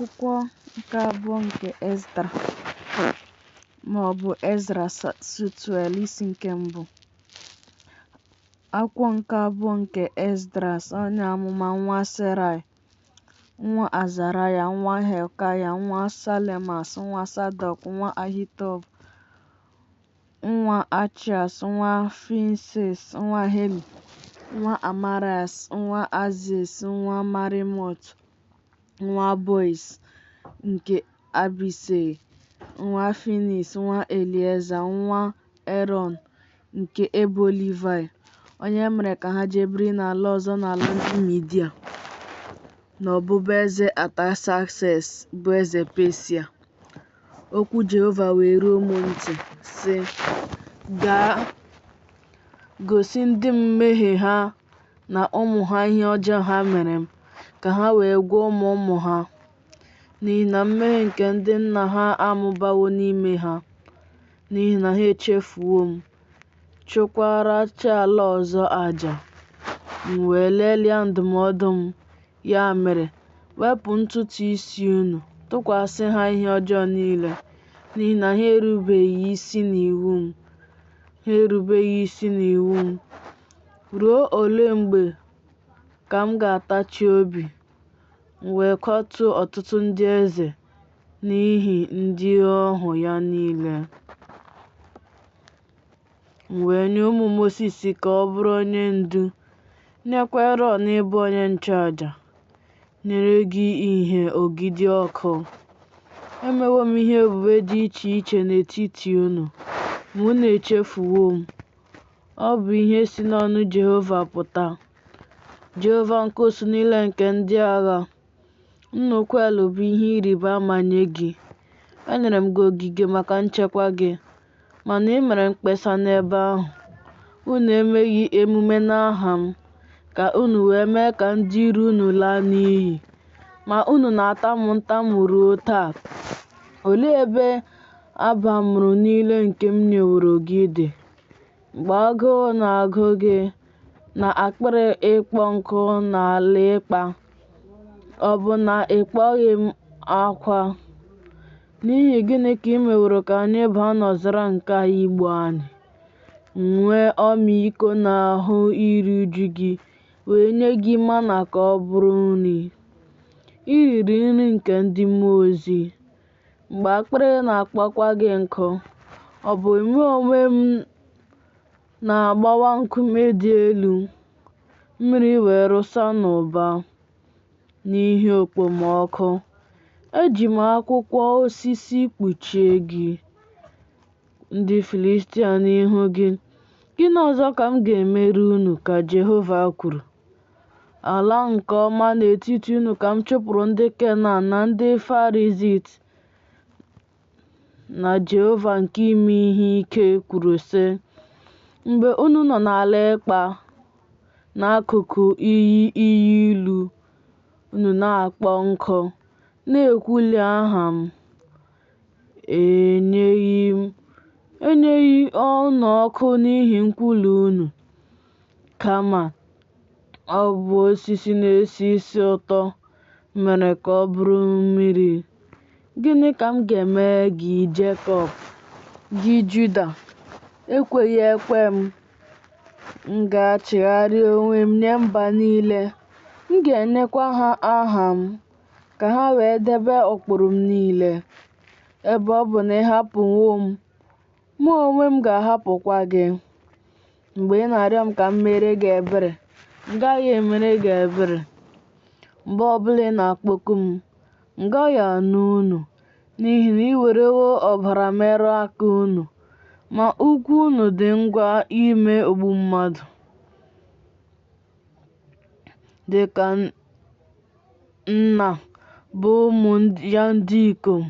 Akwụkwọ nke abụọ nke Esdra, ma ọ bụ Ezra Sutuel isi nke mbụ. Akwụkwọ nke abụọ nke Esdras onye amụma nwa Seraị, nwa Azaraya, nwa Hilkaya, nwa Salemas, nwa Sadọk, nwa Ahitub, nwa Achias, nwa Finehaz, nwa Heli, nwa Amaraias, nwa Aziz, nwa Meremot, nwa Boiz nke Abisai, nwa Finehaz, nwa Elieza, nwa Erọn nke ebo Livaị, onye e mere ka ha jee biri n'ala ọzọ n'ala ndị Midia, n'ọbụbụeze Atasakses, bụ eze Pesia. Okwu Jehova wee ruo m ntị, sị, Gaa, gosi ndị m mmehie ha na ụmụ ha ihe ọjọọ ha mere m, ka ha wee gwa ụmụ ụmụ ha. N'ihi na mmehie nke ndị nna ha amụbawo n'ime ha, n'ihi na ha echefuwo m, chụkwara chi ala ọzọ aja. M wee lelia ndụmọdụ m. Ya mere, wepụ ntutu isi unu, tụkwasị ha ihe ọjọọ niile, n'ihi na ha erubeghị isi n'iwu m. Ha erubeghị isi n'iwu m. Ruo ole mgbe ka m ga-atachi obi? M wee kwatuo ọtụtụ ndị eze n'ihi ndị ohu ya niile. M wee nye ụmụ Mosis ka ọ bụrụ onye ndu, nyekwa Erọn ịbụ onye nchụaja, nyere gị ìhè ogidi ọkụ. Emewo m ihe ebube dị iche iche n'etiti unu, ma unu echefuwo m. Ọ bụ ihe si n'ọnụ Jehova pụta, Jehova nke usuu niile nke ndị agha. Nnukwu elu bụ ihe ịrịba ama nye gị. Enyere m gị ogige maka nchekwa gị, mana ị mere mkpesa n'ebe ahụ. Unu emeghị emume n'aha m, ka unu wee mee ka ndị iro unu laa n'iyi. Ma unu na-atamu ntamu ruo taa. Olee ebe abamuru niile nke m nyeworo gị dị? Mgbe agụụ na-agụ gị na akpịrị ịkpọ nkụ n'ala ịkpa, ọ bụ na ị kpọghị m akwa? N'ihi gịnị ka i meworo ka anyị baa n'ọzara nke a igbu anyị? Nwee ọmịiko n'ahụ iru uju gị wee nye gị mana ka ọ bụrụ nri. I riri nri nke ndị mmụọ ozi. Mgbe akpịrị na-akpọkwa gị nkụ, ọ bụ mụ onwe m na-agbawa nkume dị elu, mmiri wee rụsa n'ụba n'ihi okpomọkụ. Eji m akwụkwọ osisi kpuchie gị, ndị Filistia n'ihu gị. Gịnị ọzọ ka m ga-emere unu, ka Jehova kwuru. Ala nke ọma n'etiti unu ka m chụpụrụ ndị Kenan na ndị Ferizit na Jehova nke ime ihe ike kwuru, sị, Mgbe unu nọ n'ala ịkpa, n'akụkụ iyi iyi ilu unu na-akpọ nkụ, na-ekwulu aha m. Enyeghị unu ọkụ n'ihi nkwulu unu, kama ọ bụ osisi na-esi isi ụtọ mere ka ọ bụrụ mmiri. Gịnị ka m ga-eme gị, Jekọb, gị Juda, ekweghị ekwe m? M ga-achịgharị onwe m nye mba niile, m ga-enyekwa ha aha m, ka ha wee debe ụkpụrụ m niile. Ebe ọ bụ na ị hapụwo m, mụ onwe m ga-ahapụkwa gị. Mgbe ị na-arịọ m ka m meere gị ebere, m gaghị emere gị ebere. Mgbe ọ bụla ị na-akpọku m, m gaghị anụ unu, n'ihi na ị werewo ọbara merụọ aka unu, ma ụkwụ unu dị ngwa ime ogbu mmadụ. Dị ka nna bụ ụmụ ya ndị ikom,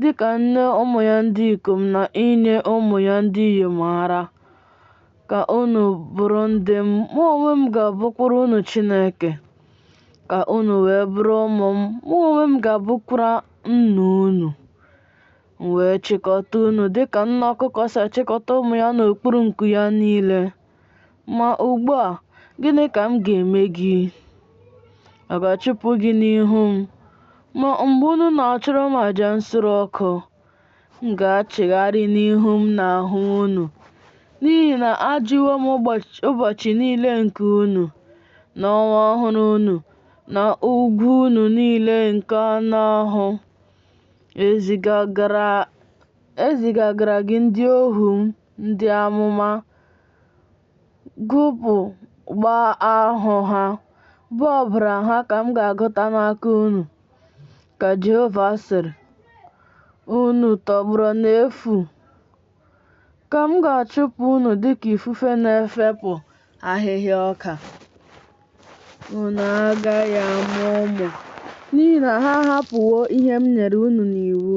dị ka nne ụmụ ya ndị ikom na inye ụmụ ya ndị inyom ara, ka unu bụrụ ndị m, mụ onwe m ga-abụkwara unu Chineke, ka unu wee bụrụ ụmụ m, mụ onwe m ga-abụkwara nna unu. M wee chịkọta unu dị ka nne ọkụkọ si achịkọta ụmụ ya n'okpuru nku ya niile. Ma ugbu a, gịnị ka m ga-eme gị? A ga-achụpụ gị n'ihu m? Ma mgbe unu na-achụrụ m aja nsure ọkụ, m ga-echegharị n'ihu m n'ahụ unu, n'ihi na ajụwo m ụbọchị niile nke unu, na ọnwa ọhụrụ unu, na ugwu unu niile nke anụ ahụ. Ezigagara gị ndị ohu m ndị amụma, gụpụ gbaa ahụ ha, bụ ọbara ha ka m ga-agụta n'aka unu, ka Jehova sịrị. Unu tọgbọrọ n'efu, ka m ga-achụpụ unu dịka ifufe na-efepụ ahịhịa ọka. Unu agaghị amụ ụmụ, n'ihi na ha ahapụwo ihe m nyere unu n'iwu,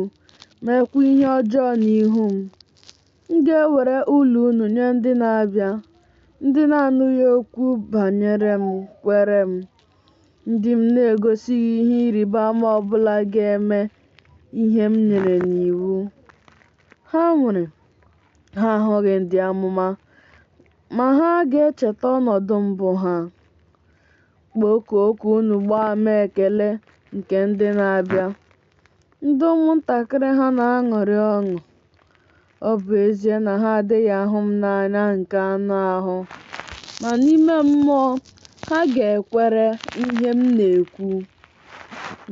meekwa ihe ọjọọ n'ihu m. M ga-ewere ụlọ unu nye ndị na-abịa, ndị na-anụghị okwu banyere m kwere m, ndị m na-egosighị ihe ịrịba ama ọ bụla ga-eme ihe m nyere n'iwu. Ha nwere, ha ahụghị ndị amụma, ma ha ga-echeta ọnọdụ mbụ ha. Kpọkuo ka unu gbaa ama ekele nke ndị na-abịa, ndị ụmụntakịrị ha na-aṅụrị ọṅụ. Ọ bụ ezie na ha adịghị ahụ m n'anya nke anụ ahụ, ma n'ime mmụọ ha ga-ekwere ihe m na-ekwu.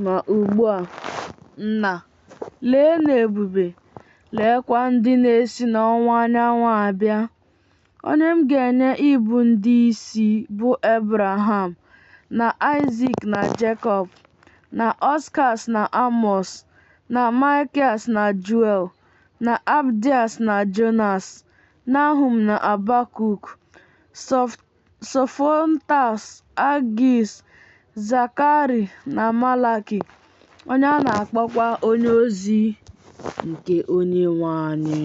Ma ugbu a, Nna, leenụ ebube, leekwa ndị na-esi n'ọwụwa anyanwụ abịa, onye m ga-enye ịbụ ndị isi bụ Ebraham na Aịzik na Jekọb, na Oscars na Amos, na Michaịas na Joel, na Abdias na Jonas, Nahum na Habakuk, Sofontas, Agis, Zakari na Malaki, onye a na-akpọkwa onyeozi nke Onyenwe anyị.